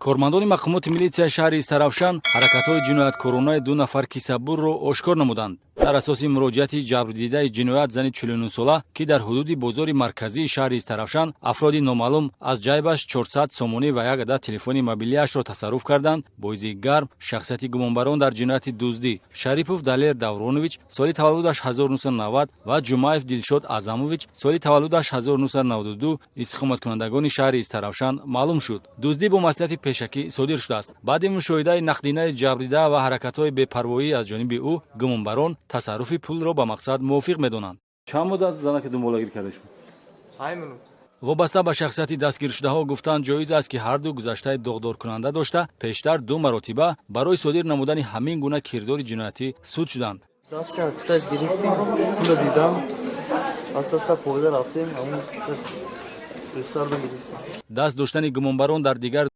Кормандони мақомоти милитсияи шаҳри Истаравшан ҳаракатҳои ҷинояткоронаи ду нафар кисабурро ошкор намуданд. Дар асоси муроҷиати ҷабрдидаи ҷиноят, зани 49-сола, ки дар ҳудуди бозори марказии шаҳри Истаравшан афроди номаълум аз ҷайбаш 400 сомонӣ ва як адад телефони мобилиашро тасарруф карданд, бо изи гарм шахсияти гумонбарон дар ҷинояти дуздӣ Шарипов Далер Давронович, соли таваллудаш 1990, ва Ҷумаев Дилшод Аъзамович, соли таваллудаш 1992, истиқоматкунандагони шаҳри Истаравшан маълум шуд. Дуздӣ бо маслиҳати пешакӣ содир шудааст. Баъди мушоҳидаи нақдинаи ҷабрдида ва ҳаракатҳои бепарвоӣ аз ҷониби ӯ, гумонбарон тасарруфи пулро ба мақсад мувофиқ медонанд. Чанд муддат занаки думболагирӣ карда шуд? 8 минут. Вобаста ба шахсияти дастгиршудаҳо гуфтанд ҷоиз аст, ки ҳарду гузаштаи доғдоркунанда дошта, пештар ду маротиба барои содир намудани ҳамин гуна кирдори ҷиноятӣ суд шуданд. Дастша кисаш гирифтем, пула дидам, аста-аста поида рафтем, ҳамун дӯстарро гирифтем. Даст доштани гумонбарон дар дигар